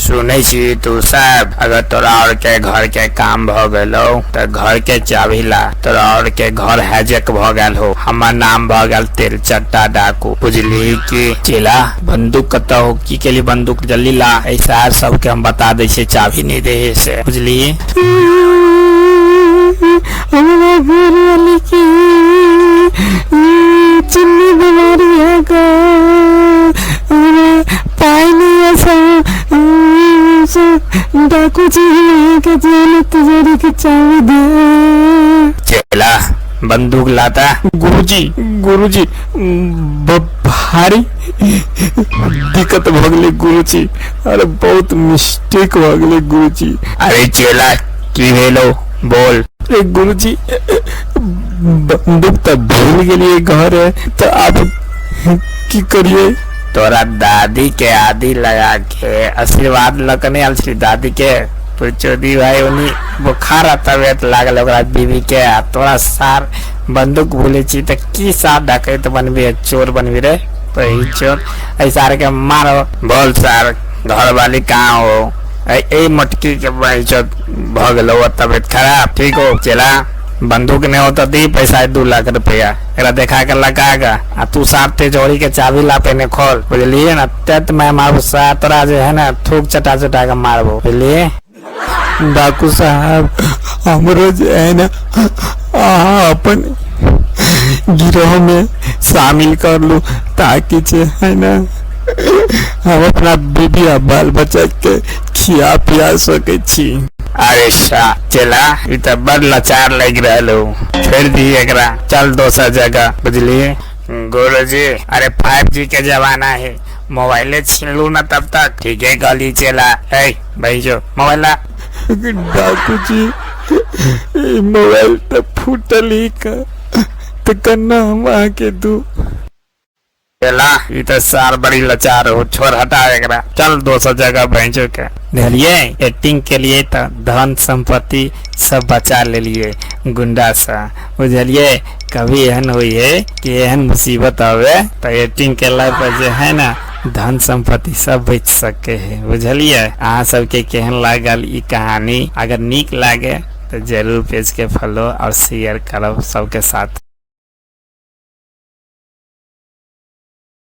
सुनै छी तू सब, अगर तोरा और के घर के काम भ गेलो त घर के चाबी ला, तोरा और के घर हैजेक भ गेल हो। हमर नाम भ गेल तेल चट्टा डाकू, बुझली कि? चेला, बंदूक कतऽ हो? की केली बंदूक? जल्दी ला। ऐसा सबके हम बता दै छियै, चाबी नहि दे है से, बुझली? हमरा घरवाली के चिन्नी बीमारी है गा, हमरा पाई नहीं है सब। डाकू जी के जेल तिजोरी के चाबी दे। चेला, बंदूक लाता। गुरुजी, गुरुजी, भारी दिक्कत भऽ गेलै गुरुजी। अरे बहुत मिस्टेक भऽ गेलै गुरुजी। अरे चेला, की भेलो, बोल। अरे गुरुजी, बंदूक तऽ भूल गेलियै घर, तऽ आब की करियै? तोरा दादी के आदि लगा के आशीर्वाद लऽ के नहि आयल छली दादी के? चोदी भाई, ओनी बुखार आ तबियत लागल ओकरा बीबी के, आ तोरा सार बंदूक भूले छी तऽ की सार डकैत बनबी, चोर बनबी रे? तो चोर ऐ सार के मारो। बोल सार, घर वाली कहाँ हो? ए मोटकी के भऽ गेलो तबियत खराब। ठीक हो चेला, बंदूक नहीं हो तो दी पैसा 2 लाख रुपया, एकरा देखा के लगा के आ तू साफ तिजोरी के चाबी ला, पहिने खोल, बुझलिए ना? तेत मैं मारबो सा तोरा जे है ना, थूक चटा चटा के मारबो, बुझलिए? डाकू साहब, हमरो जे है ना अहाँ अपन गिरोह में शामिल कर लू, ताकि जे है ना हम अपना बीबी आ बाल बच्चा के खिया पिया सकै छी। अरे सा चेला, ई तऽ बड़ लाचार लागि रहल हो, छोड़ दी एकरा, चल दोसर जगह, बुझलिए? गुरुजी, अरे 5G के जमाना है, मोबाइले छीन लू ना तब तक। ठीक है कहली चेला। ए भाई, जो मोबाइल ला। डाकू जी, ई मोबाइल तऽ फूटल ही का, तऽ कन्ना हम अहाँके दू? चेला, ई तऽ सार बड़ी लाचार हो, छोड़, हटा एकरा, चल दोसर जगह भैंसो के। देखलिए, एक्टिंग के लिए तऽ धन संपत्ति सब बचा लेलिए गुंडा से, बुझलिए? कभी एहन हुई है कि एहन मुसीबत आवे तो एक्टिंग केला पर जे है ना धन संपत्ति सब बच सके है, बुझलिए? अहाँ सबके केहन लागल ई कहानी? अगर नीक लागे तो जरूर पेज के फॉलो और शेयर करब सबके साथ।